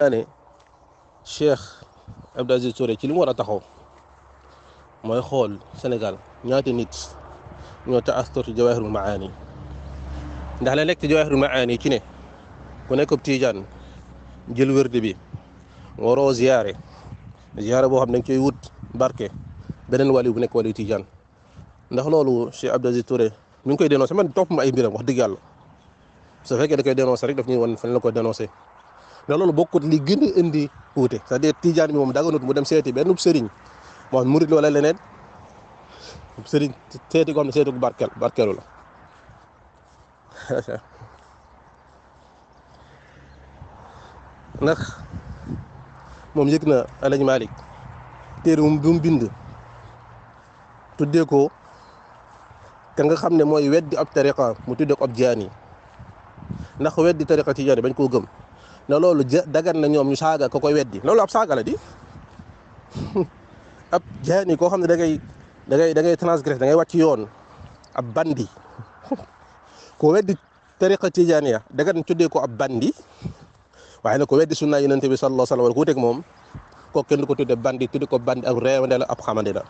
ne Cheikh Abdou Aziz Touré ci li mu war a taxaw mooy xool Sénégal ñaata nit ñoo taastur ci Jawahirul Maani ndax la nekk ci Jawahirul Maani ci ne ku nekk ab Tijaan jël wérde bi waroo ziyaare boo xam ne dañ koy wut barke beneen wali bu nekk wali Tijaan ndax loolu Cheikh Abdou Aziz Touré mi ngi koy dénoncé man topp ma ay mbiram wax dëgg yàlla su fekkee da koy dénoncé rek daf ñuy wan fan la koy dénoncé ndax loolu bokkut li gën a indi wuute c'est-à-dire Tijaan bi moom daganut mu dem seeti benn sëriñ moo xam murit wala leneen sëriñ seeti ko xam ne seeti ko barkeelu la ndax moom yëg na Alaaji Malik téere bi mu bind tuddee ko ka nga xam ne mooy weddi ab tariqa mu tuddee ko ab jaani ndax weddi tariqa tijaani bañ koo gëm na loolu dagan na ñoom ñu saaga ko koy weddi loolu ab saaga la di ab jaani koo xam ne da ngay transgresse da ngay wàcc yoon ab bandi ko weddi tariqa tijaaniya dagan tuddee ko ab bandi waaye nag ko weddi sunna yonent bi sallallahu alayhi wa sallam wala ku wuteeg moom kooku kenn du ko tudde bandi tudde ko bandi ak réewande la ab xamandi la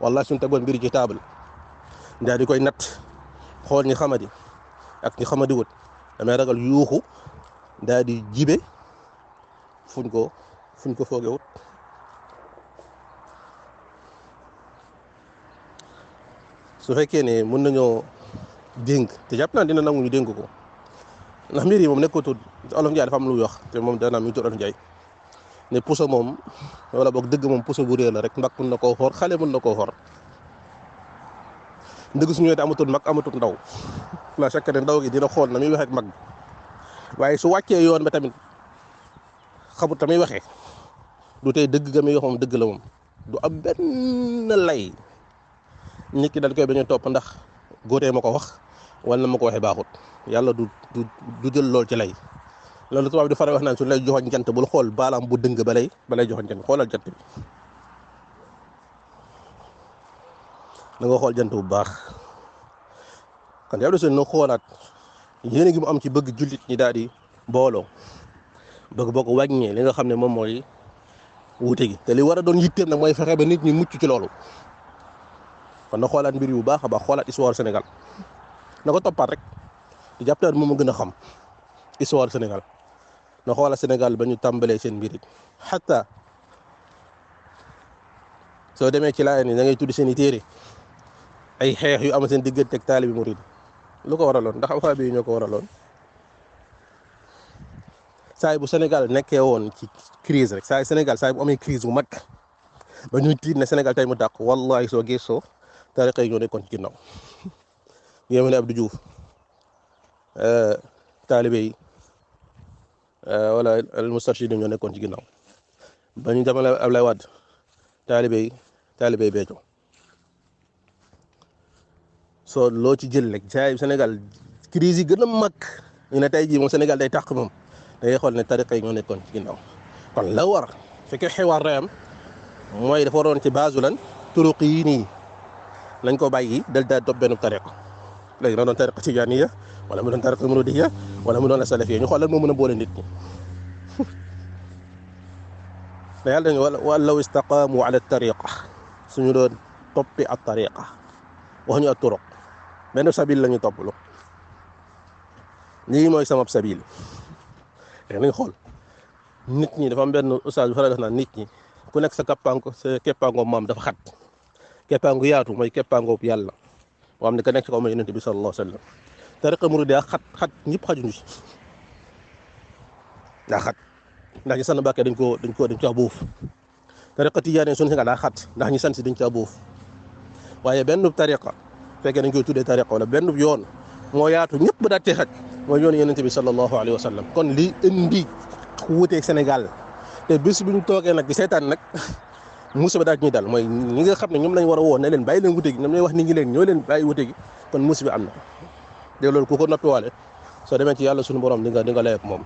wallahi suñu tegoon mbiri ci table ndaa di koy natt xool ñi xamadi ak ñi xamadi wut damay ragal yuuxu daa di jibe fuñ ko fooge wut su fekkee ne mën nañoo dénk te jàpp naa dina nangu ñu dénk ko ndax mbir yi moom nekkatul Olof Njaay dafa am lu wax te moom dana mi ngi tudd Olof Njaay ne puso moom wala boog dëgg moom puso bu réer la rek mbag mën na koo xor xale mën na koo xor ndëgg su ñëwee te amatul mag amatul ndaw la chaque ne ndaw gi dina xool na muy waxee ak mag waaye su wàccee yoon ba tamit xamut tamit waxee du tey dëgg ga muy wax moom dëgg la moom du am benn lay nit ki dañ koy bañ a topp ndax góotee ma ko wax wala na ma ko waxee baaxut yàlla du jël lool ci lay loolu tubaab di faral wax naan su lay joxoñ jant bul xool baalaam bu dëng balay joxoñ jant xoolal jant bi da nga xool jant bu baax kon yow de seen na xoolaat yéene gi mu am ci bëgg jullit ñi daal di booloo bëgg boo ko wàññee li nga xam ne moom mooy wuute gi te li war a doon yitteem nag mooy fexe ba nit ñi mucc ci loolu kon na xoolaat mbir yu baax a baax xoolaat histoire Sénégal na ko toppaat rom di jàpp moom a gën a xam histoire Sénégal na xoolaat Sénégal ba ñu tàmbalee seen mbir it xataa soo demee ci laay ni da ngay tudd seen i téere ay xeex yu am seen diggante ak taalibi murid lu ko waraloon ndax afa bi ñoo ko waraloon saay bu Sénégal nekkee woon ci crise rek Sénégal saay bu amee crise bu mag ba ñuy tiit ne Sénégal tey mu dàq wallahi soo gëstoo tariqa yi ñoo nekkoon ci ginnaaw yéeme ne Abdou Diouf taalibe yi wala al mustarshidin ñoo nekkoon ci ginnaaw ba ñu jamono Ablaye Wade taalibe yi Béthio soo loo ci jël rek jaay Sénégal crise yi gën a mag ñu ne tey jii moom Sénégal day tàq moom da ngay xool ne tariqa yi ñoo nekkoon ci ginnaaw kon la war fekkee xewaar rayam mooy dafa waroon ci base lan turuq yi nii nañ ko bàyyi dal daal topp benn tariqa léegi na doon tariqa tijaaniya wala mu doon tariqa muridiya wala mu doon salafiya ñu xool lan moo mën a boole nit ñi da yàlla dañu wa law istaqaamu ala tariqa suñu doon toppi at tariqa wax ñu at turuq benn sabil la ñu topplu lii mooy sama sabil léegi nañ xool nit ñi dafa am benn ustaas bu faral def naan nit ñi ku nekk sa keppaango maam dafa xat keppaango yaatu mooy keppaango yàlla boo xam ne ka nekk ci kaw mooy yonent bi sallallahu alayhi wa sallam tariqa muridiya xat ñëpp xajuñu ci daa xat ndax ñi sant Mbàkke dañ caa boof tariqa tijaani suñu Sénégal daa xat ndax ñi sant si dañ caa boof waaye benn tariqa fekkee dañ koy tuddee tariqa wala benn yoon moo yaatu ñëpp daal cee xaj mooy yoonu yonent bi sallallahu alayhi wa sallam kon li indi wuuteeg Sénégal te bés bu ñu toogee nag di seetaan nag musiba daal ñuy dal mooy ñi nga xam ne ñoom lañ war a woo ne leen bàyyi leen wuute gi ñoom ñooy wax nit ñi leen ñoo leen bàyyi wuute gi kon musiba am na de loolu ku ko noppiwaale soo demee ci yàlla suñu borom di nga lay ak moom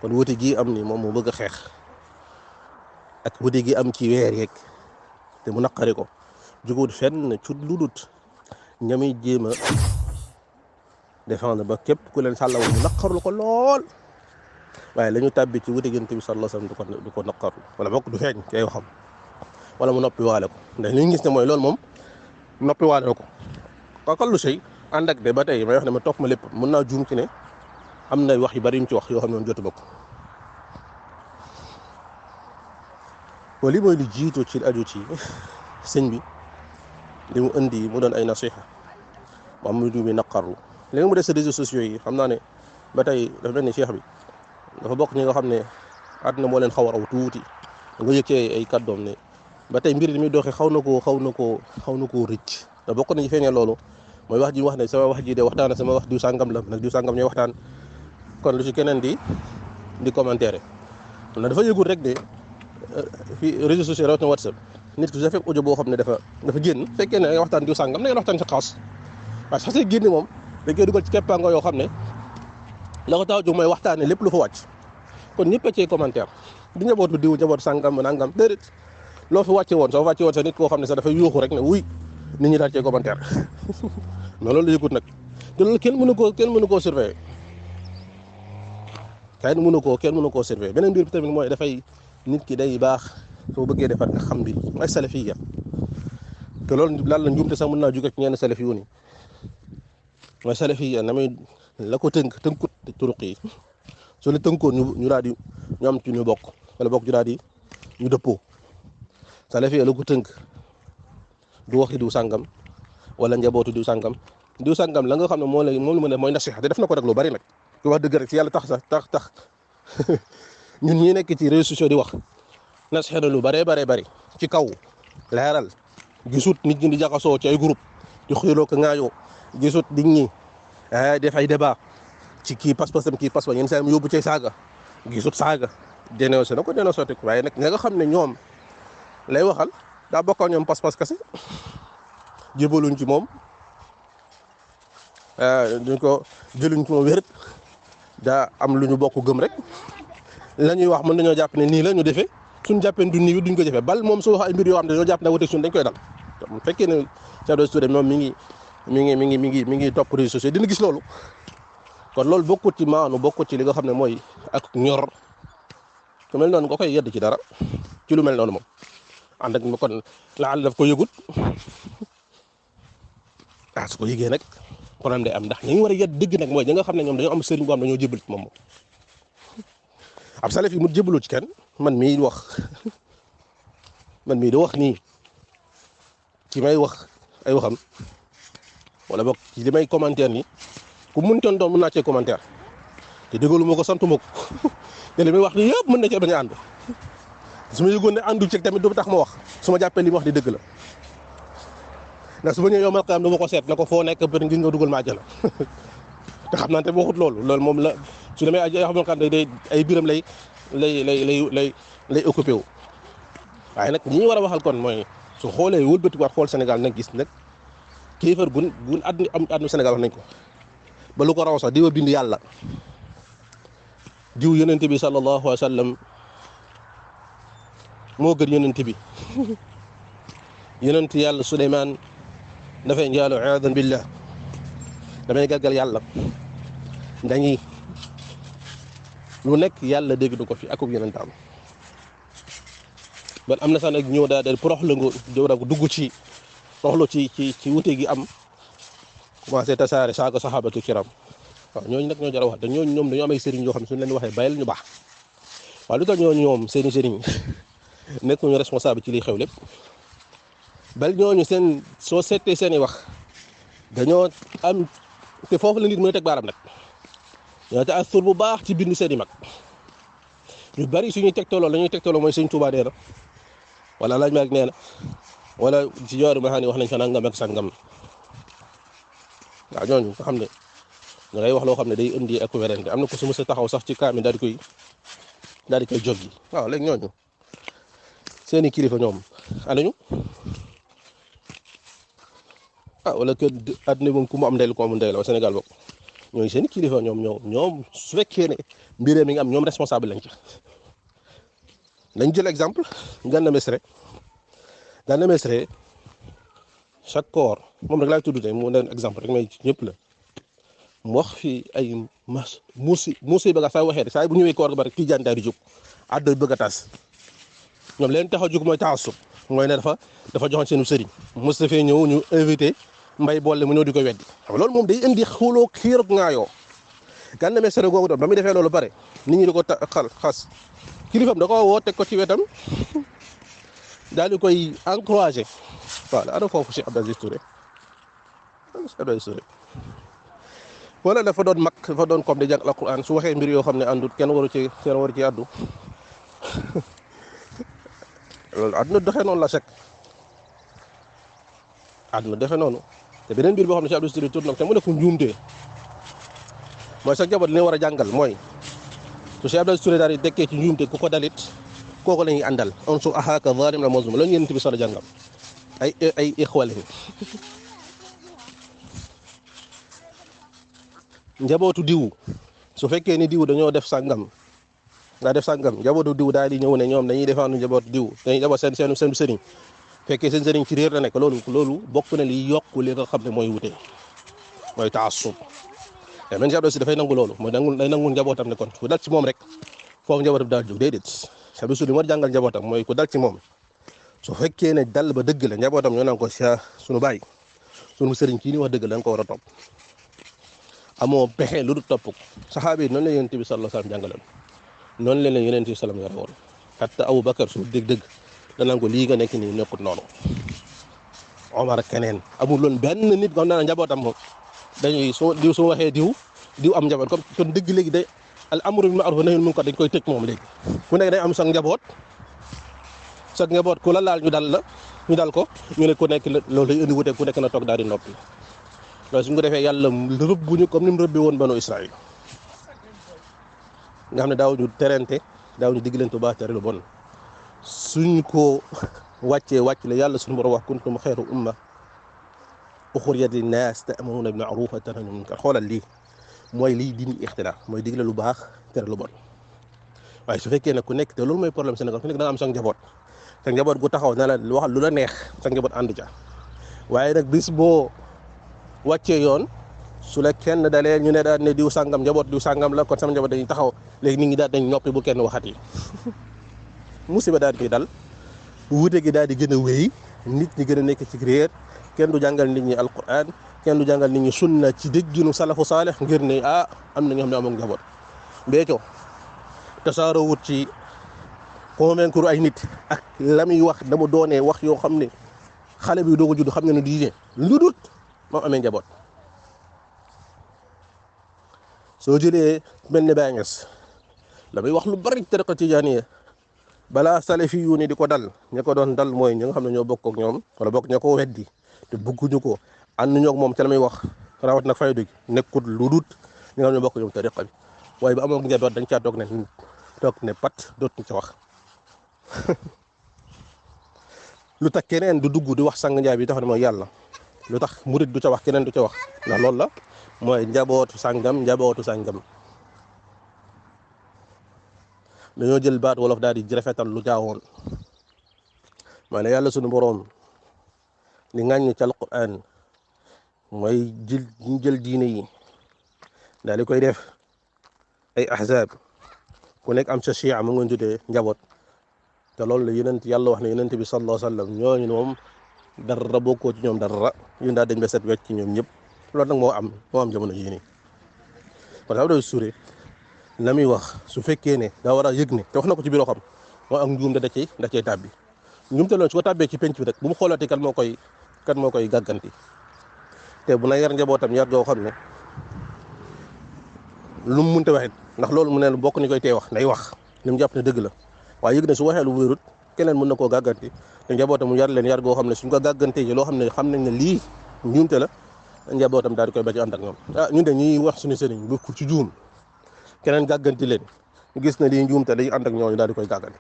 kon wuute gi am ni moom mu bëgg a xeex ak wuute gi am ci weer yeeg te mu naqari ko juguwut fenn ci lu dut ñami jéem a défendre ba képp ku leen sàllaw mu naqarlu ko lool waaye la ñu tàbbi ci wuute Yonent bi sallallahu alayhi wasallam du ko naqarlu wala bokk du feeñ ci ay waxam wala mu noppi waale ko ndax li ñu gis ne mooy loolu moom noppi waale ko xaqallu sey ànd ak de ba tey may wax ne ma topp ma lépp mën naa juum ci ne am na wax yu bari yu mu ci wax yoo xam ne moom jotuma ko wa li mooy li jiitu ci aju ci sëñ bi li mu indi mu doon ay nasiha mu am lu muy naqarlu léegi mu des sa réseaux sociaux yi xam naa ne ba tey dafa mel ni cheikh bi dafa bokk ñi nga xam ne àdduna moo leen xaw a raw tuuti nga yëg ci ay kàddoom ne ba tey mbir li muy doxee xaw na koo rëcc te bokk nañu feeñee loolu mooy wax ji wax ne sama wax ji de waxtaan sama wax diw sàngam la nag diw sàngam ñooy waxtaan kon lu ci keneen di commentaire na dafa yëgul rek de fii réseaux sociaux rawatina WhatsApp nit ki su defee audio boo xam ne dafa génn fekkee ne ngay waxtaan diw sàngam na ngeen waxtaan ci xaas waaye su xasee génn moom dañ koy dugal ci keppaango yoo xam ne la ko tax a jóg mooy waxtaane lépp lu fa wàcc kon ñëpp a cee commentaire du njabootu diw njabootu sàngam nangam déedéet loo fi wàcce woon soo wàcce woon sa nit koo xam ne sax dafay yuuxu rek ne wuy nit ñi daal cee commentaire mais loolu la yëgut nag te loolu kenn mënu koo surveiller kenn mënu koo surveiller beneen mbir bi tamit mooy dafay nit ki day baax soo bëggee defar nga xam bi mooy salafiyya te loolu lan la njuumte sax mën naa jóge ci ñenn salaf yu ni mooy salafiyya na muy la ko tënkut turuq yi soo la tënkoon ñu daal di ñu am ci ñu bokk wala bokk ñu daal di ñu dëppoo salafiyya la ko tënk du waxi diw sàngam wala njabootu diw sàngam la nga xam ne moom la mën a mooy nasiha te def na ko rek lu bari nag ku wax dëgg rek ci yàlla tax ñun ñi nekk ci réseaux sociaux di wax nasiha na lu bari ci kaw leeral gisut nit ñi di jaxasoo ci ay groupe di xëyloo ko ŋaayoo gisut nit ñi def ay débat ci kii pas-pasam kii pas-pas yenn saa mu yóbbu ci saaga gisut saaga dénoncé na ko waaye nag nga xam ne ñoom lay waxal daa bokk ak ñoom pas-pas kese jébaluñ ci moom jëluñ ci moom wér daa am lu ñu bokk gëm rek la ñuy wax mën nañoo jàpp ne nii la ñu defee suñ jàppee du nii duñ ko jëfee bal moom su wax ay mbir yoo xam ne dañoo jàpp ne wuteeg suñ dañ koy dal bu fekkee ne Cheikh Abdou Aziz Touré moom mi ngi topp réseaux sociaux dina gis loolu kon loolu bokkut ci maanu bokkut ci li nga xam ne mooy ak ñor ku mel noonu nga koy yedd ci dara ci lu mel noonu moom ànd ak kon laal daf ko yëgut su ko yëgee nag problème day am ndax ñi ngi war a yedd dëgg nag mooy ñi nga xam ne ñoom dañoo am sëriñ boo xam ne dañoo jébal ci moom ab salaf yi mu jébaloo ci kenn man mii di wax nii ci may wax ay waxam wala boog ci li may commentaire ni ku mëntoon doon mën naa cee commentaire te déggalu ma ko santuma ko te li may wax ni yëpp mën na cee bañ a ànd su ma yëgoon ne àndu ci tamit du tax ma wax su ma jàppee li ma wax di dëgg la ndax su ma ñëwee yow mal xiyaam dama ko seet na ko foo nekk peut ngir nga dugal ma àjjana te xam naa te waxut loolu moom la su demee ay yoo xam ne day ay biram lay occupé wu waaye nag ñi ñu war a waxal kon mooy su xoolee wëlbati waat xool Sénégal nag gis nag kéefar gun àdduna Sénégal wax nañ ko ba lu ko raw sax diwa bind yàlla diw yonente bi sallallahu alayhi wa sallam moo gën yonente bi yonente yàlla Suleymaan dafay njaalo aadan billah damay gàggal yàlla dañuy lu nekk yàlla dégg du ko fi akub yonentaam ban am na sax nag ñëw daal porox la nga dugg ci roxlu ci wute gi am commencé tasaare saaga saxaabatu kiram waaw ñooñu nag ñoo jar a wax te ñooñu ñoom dañoo am ay sëriñ yoo xam ne suñu leen waxee bàyyil ñu baax waaye lu tax ñooñu ñoom seeni sëriñ nekkuñu responsable ci liy xew lépp bal ñooñu soo seetee seen i wax dañoo am te foofu la nit mën a teg baaram nag ñoo te astur bu baax ci bind seen i mag ñu bari suñuy tegtaloo la ñuy tegtaloo mooy Sëñ Tuubaa nee na wala laaj maag nee na wala ci jooru ma xam ne wax nañ fa nangam ak sangam waaw ñooñu nga xam ne da ngay wax loo xam ne day indi ak werante am na ko su ma sa taxaw sax ci kaami daal di koy joggi waaw léegi ñooñu seeni kilifa ñoom anañu wala que àdduna moom ku mu am ndey la ku amul ndey la wa Sénégal bokk ñooñu seeni kilifa ñoom su fekkee ne mbiree mi ngi am ñoom responsable lañ ci lañ jël exemple Gana Messere chaque corps moom rek laay tudd tey mu doon exemple rek may ñëpp la mu wax fi ay musiba nga saa waxee rek saa bu ñëwee koor ga ba rek tijaan daal di jóg àdduna bëgg a tas ñoom leen tax a jóg mooy taasub mooy ne dafa joxoon seenu sëriñ Moustapha ñëw ñu invité mbay boole mu ñëw di ko weddi xam loolu moom day indi xuloo xiir ak ngaayoo Gana Messere googu doon ba muy defee loolu bare nit ñi di ko xas kilifam da ko woo teg ko ci wetam daal di koy encouragé waaw ana foofu Cheikh Abdou Aziz Touré wala dafa doon mag dafa doon comme di jàng alquran su waxee mbir yoo xam ne àndut kenn waru ci àddu loolu àdduna doxee noonu la sek àdduna doxee noonu te beneen mbir boo xam ne Cheikh Abdou Aziz Touré tur nag te mu nekk njuumte mooy sa jaboot li leen war a jàngal mooy su Cheikh Abdou Aziz Touré daal di dekkee ci njuumte ku ko dalit kooku la ñuy àndal on su axaaka zalim la mazlum la ñu yonent bi sala jàngal ay ixwa lañu njabootu diw su fekkee ni diw dañoo def sàngam njabootu diw daal di ñëw ne ñoom dañuy défendre njabootu diw dañuy jaboot seen sëriñ fekkee seen sëriñ ci réer la nekk loolu bokk na li yokk li nga xam ne mooy wute mooy taassub te men Cheikh Abdou Aziz dafay nangu loolu mooy day nangu njabootam ne kon ku dal ci moom rek foofu njabootam daal jóg déedéet Cheikh Abdou Aziz li moo jàngal njabootam mooy ku dal ci moom su fekkee ne dal ba dëgg la njabootam ñoo naan ko sunu baay sunu sëriñ kii ni wax dëgg la nga ko war a topp amoo pexe lu dul topp saxaaba yi noonu la yonent bi sallallahu alayhi wasallam jàngaloon noonu leen la yonent bi sallam yore woon hatta Abu Bakar su dëgg-dëgg danaan ko lii nga nekk nii nekkut noonu Omar keneen amul loon benn nit ko xam ne njabootam moom dañuy su waxee diw am njaboot comme kon dëgg léegi day al amru bil ma'ruf wa nahyul munkar dañ koy tëj moom léegi ku nekk day am sa njaboot ku la laal ñu dal ko ñu ne ku nekk loolu day indi wute ku nekk na toog daal di noppi loolu suñ ko defee yàlla rëbbuñu comme ni mu rëbbee woon banu Israël nga xam ne daaw ñu terente daaw ñu diglante bu baax tere lu bon suñ ko wàcc la yàlla suñu borom wax kuntum xayra umma uxrijat linnaas ta'muruuna bil ma'ruuf wa tanhawna anil munkar xoolal lii mooy liy dindi ixtilaaf mooy digle lu baax tere lu bon waaye su fekkee ne ku nekk te loolu mooy problème Sénégal ku nekk da nga am sa njaboot gu taxaw na la waxal lu la neex sa njaboot ànd ca waaye nag bis boo wàccee yoon su la kenn dalee ñu ne daal ne diw sàngam njaboot diw sàngam la kon sama njaboot dañuy taxaw léegi nit ñi daal dañ noppi bu kenn waxati musiba daal di dal wuute gi daal di gën a wéy nit ñi gën a nekk ci réer kenn du jàngal nit ñi alquran kenn du jàngal nit ñi sunna ci dégginu salafu saalih ngir ne am na ñoo xam ne amoon njaboot Béthio tasaaroo wut ci convaincre ay nit ak la muy wax dama doonee wax yoo xam ne xale bi doog a judd xam ne ne diine lu dut moom amee njaboot soo jëlee mel ne Baay Ñas la muy wax lu bari tariqa tijaaniya balaa salafi yu ni di ko dal ña ko doon dal mooy ñi nga xam ne ñoo bokk ak ñoom wala bokk ña ko weddi te bëgguñu ko ànduñu ak moom ca la muy wax rawat nag faydu gi nekkul lu dut ñi nga xam ne bokk ñoom tariqa bi waaye ba amoon njaboot dañ caa toog ne pat dootuñ ca wax lu tax keneen du dugg di wax sang njaay bi tax ne mooy yàlla lu tax murit du ca wax keneen du ca wax ndax loolu la mooy njabootu sàngam dañoo jël baat wolof daal di rafetal lu jaawoon maanaam yàlla sunu boroom li ŋàññ ci alquran mooy jël diine yi daal di koy def ay ahzab ku nekk am sa chia mu ngi tuddee njaboot te loolu la yàlla wax ne yonent bi sallallahu alayhi wa sallam ñooñu moom dara bokkoo ci ñoom dara yu daal dañ ba set wecc ci ñoom ñëpp loolu nag moo am jamono yii nii kon Abdou Aziz Touré la muy wax su fekkee ne daa war a yëg ne te wax na ko ci biir xam moo ak njuumte da cay tàbbi njuumte loolu su ko tàbbee ci penc bi rek bu mu xoolati kan moo koy gàgganti te bu na yar njabootam yar goo xam ne lu mu mënta waxit ndax loolu mu ne bokk ni koy tee wax nay wax li mu jàpp ne dëgg la waaye yëg ne su waxee lu wérut keneen mën na koo gàgganti te njabootam mu yar leen yar goo xam ne suñ ko gàggantee ci loo xam nañ ne lii njuumte la njabootam daal di koy ba ci ànd ak ñoom ñun de ñuy wax suñu sëriñ bu ci juum keneen gàgganti leen gis na lii njuumte dañuy ànd ak ñooñu daal di koy gàgganti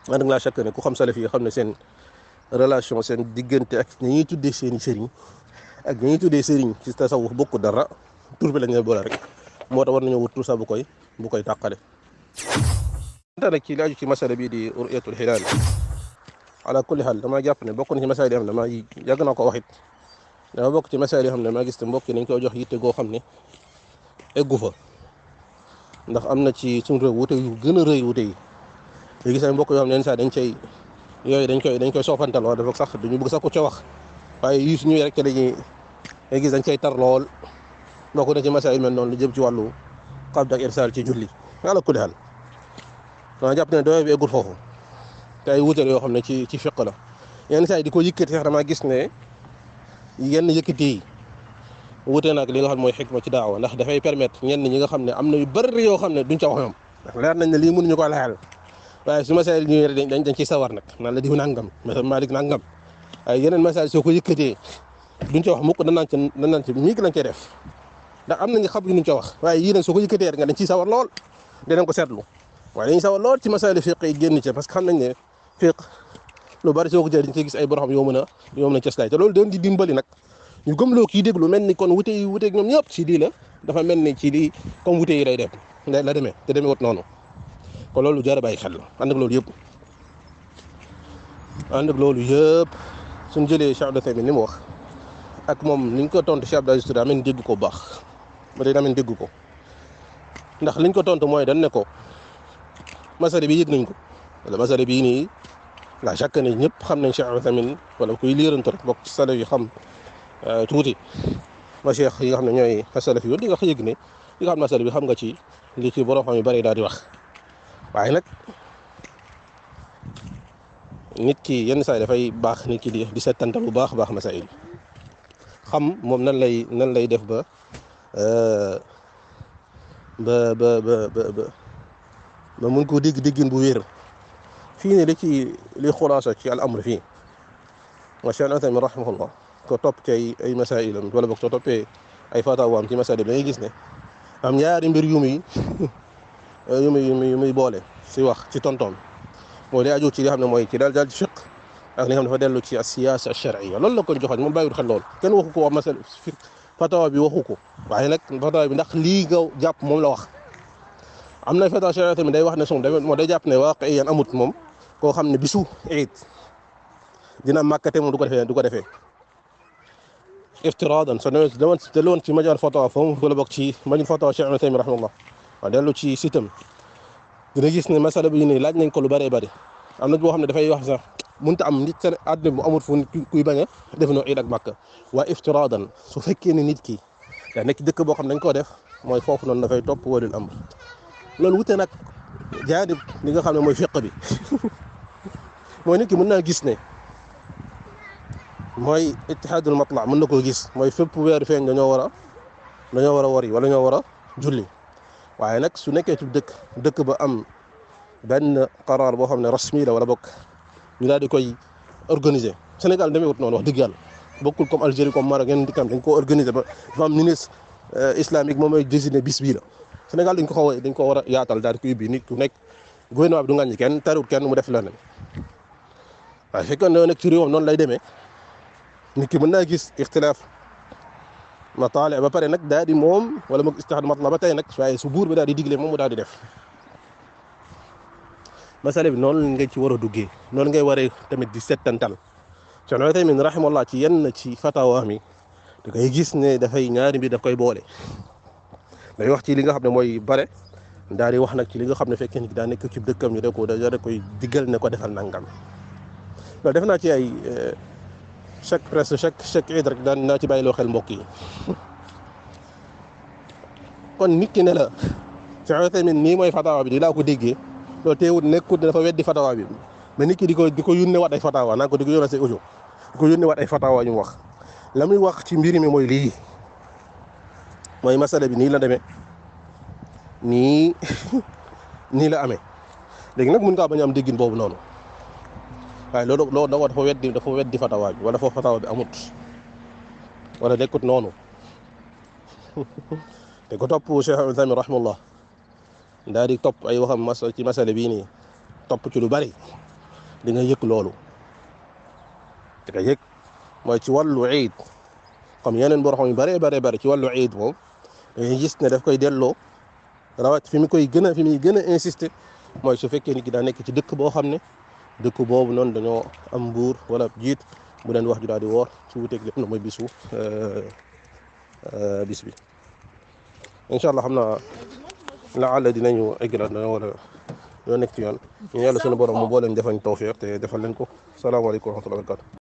man nag laa chaque ne ku xam salaf yi xam ne seen relation seen diggante ak ñi ñuy tuddee seeni sëriñ ak ñi ñuy tuddee sëriñ ci tasawuf bokku dara tur bi lañ leen boole rek moo tax war nañoo wut tur sax bu koy tàqale nag ci laaju ci masala bii di ru'yatul hilaal ala kulli haal damaa jàpp ne bokk na ci masala yi am dama yàgg naa ko waxit dafa bokk ci masaayil yoo xam ne maa gis te mbokk yi dañ koy jox yitte goo xam ne eggu fa ndax am na ci suñu réew wute yu gën a rëy wute yi léegi gis ay mbokk yoo xam ne yenn saa dañ koy soofantal wala dafa sax duñu bëgg sax ko ca wax waaye yii su ñëwee rek ca dañuy gis dañ cay tar lool bokk na ci masaayil mel noonu lu jëm ci wàllu qabd ak irsaal ci julli ala kulli haal dama jàpp ne doyo bi eggul foofu te ay wuute yoo xam ne ci fiq la yenn saa yi di ko yëkkati sax damaa gis ne yenn yëkkati yi wuute nag li nga xam mooy xikma ci daawa ndax dafay permettre ñenn ñi nga xam ne am na yu bëri yoo xam ne duñ ca wax ñoom ndax leer nañ ne lii mënuñu ko laal waaye su masaayil ñëwee dañ ciy sawar nag naan la diw nangam mesela Malik nangam ay yeneen masaayil soo ko yëkkatee duñ ca wax mukk danaan ci miig lañ koy def ndax am nañu xam ñu ca wax waaye yii nag soo ko yëkkatee rek nga dañ ciy sawar lool dinañ ko seetlu waaye dañuy sawar lool ci masaayil fiq yi génn ca parce que xam nañ ne fiq lu bari soo ko jëlee dañ ciy gis ay borom yoo mën a cëslaay te loolu doon di dimbali nag ñu gëmloo kii déglu mel ni kon wute yi wuteeg ñoom ñëpp ci lii la dafa mel ni ci lii comme wute yi lay def la demee te demee wut noonu kon loolu jar a bàyyi xel la ànd ak loolu yëpp suñ jëlee Cheikh Abdou Tahmin ni mu wax ak moom ni ñu ko tontu Cheikh Abdou Aziz Touré ameen dégg ko bu baax ba tey ameen dégg ko ndax liñ ko tontu mooy dañ ne ko masala bi yëg nañ ko wala masala bii nii la chaque ne ñëpp xam nañ Cheikh Abdou Tahmin wala kuy liirantu rek bokk ci salaf yi xam tuuti ma cheikh yi nga xam ne ñooy salaf yi di nga yëg ne li nga xam masala bi xam nga ci li ci borom xam yu bari daal di wax waaye nag nit ki yenn saa yi dafay baax nit ki di settantal bu baax baax masail xam moom nan lay def ba mun koo déggin bu wér fii ne li xulaasa ci al amr fii wa Cheikh Al-Uthaymin rahimahullah ko topp ci ay masailam wala boog soo toppee ay fatawaam ci masail da ngay gis ne am ñaari mbir yu muy boole si wax ci tontoom mooy li aju ci li xam ne mooy ci daal ci fiq ak li nga xam ne dafa dellu ci as-siyaasa ash-shar'iyya loolu la ko joxoon moom bàyyiwul xel loolu kenn waxu ko wax masal fatawa bi waxu ko waaye nag fatawa bi ndax lii nga jàpp moom la wax am na fatawa sharia tamit day wax ne moo day jàpp ne waaqiyan amut moom koo xam ne bisu iid dina màkkate moom du ko defee iftiradan soo delluwoon ci majal fatawa foofu wala bokk ci majal fatawa Cheikh Ibn Taymiyya rahimahullah waaw dellu ci sitam dina gis ne masala bi nii laaj nañ ko lu bëree bëri am na boo xam ne dafay wax sax mënta am nit seen àdduna bu amul fu kuy bañ a def no iid ak màkka waa iftiradan su fekkee ne nit ki daa nekk dëkk boo xam ne dañ koo def mooy foofu noonu dafay topp walil amr loolu wute nag jaadib li nga xam ne mooy fiq bi mooy nit ki mën naa gis ne mooy ittihaadul matla mën na koo gis mooy fépp weer feeñ dañoo war a wari wala ñoo war a julli waaye nag su nekkee ci dëkk ba am benn qaraar boo xam ne rasmi la wala bokk ñu daal di koy organiser Sénégal demeewut noonu wax dëgg yàlla bokkul comme Algérie comme Maroc yeneen dëkkam dañ ko organiser ba dafa am ministre islamique moom mooy désigné bis bii la Sénégal dañ ko war a yaatal daal di ko ubbi nit ku nekk gouvernement bi du ngàññi kenn tarut kenn mu def leneen waaye fekkoon ne nekk ci réewam noonu lay demee nit ki mën naa gis ixtilaaf mataale ba pare nag daal di moom wala moog istihaad matla ba tey nag waaye su buur bi daal di digle moom mu daal di def masala bi noonu ngay ci war a duggee noonu ngay waree tamit di settantal Cheikh Ibn Taymiyya rahimahullah ci yenn ci fatawa mi da ngay gis ne dafay ñaari mbir daf koy boole day wax ci li nga xam ne mooy bare daal di wax nag ci li nga xam ne fekkee ni daa nekk ci dëkkam ñu da koy diggal ne ko defal nangam loolu def naa ci ay chaque iid rek daan naa ci bàyyiloo xel mbokk yi kon nit ki ne la Cheikh Ibn Taymiyya nii mooy fatawa bi di laa ko déggee loolu teewul nekkul dafa weddi fatawa bi mais nit ki di ko yónnee waat ay fatawa naan ko di ko yónnee say audio di ko yónnee waat ay fatawa ñu wax la muy wax ci mbir mi mooy lii mooy masala bi nii la demee nii la amee léegi nag mën ngaa bañ a am déggin boobu noonu waaye loolu dafa weddi fatawa bi wala foofu fatawa bi amut wala nekkut noonu te ko topp Cheikh Ibn Taymiyya rahimahullah daal di topp ay waxam ci masala bii nii topp ci lu bari di nga yëg loolu di nga yëg mooy ci wàllu iid comme yeneen boo xam yu bari ci wàllu iid moom dañuy gis ne daf koy delloo rawat fi muy gën a insister mooy su fekkee nit ki daa nekk ci dëkk boo xam ne dëkk boobu noonu dañoo am buur wala jiit bu leen wax ju daal di woor su wuteeg lépp na mooy bisu bis bi incha allah xam naa laala dinañu eggalaat dana wala ñoo nekk ci yoon ñu yàlla sunu borom mu boo leen defañ tawfiq te defal leen ko salaamaaleykum wa rahmatullahi wa barakatu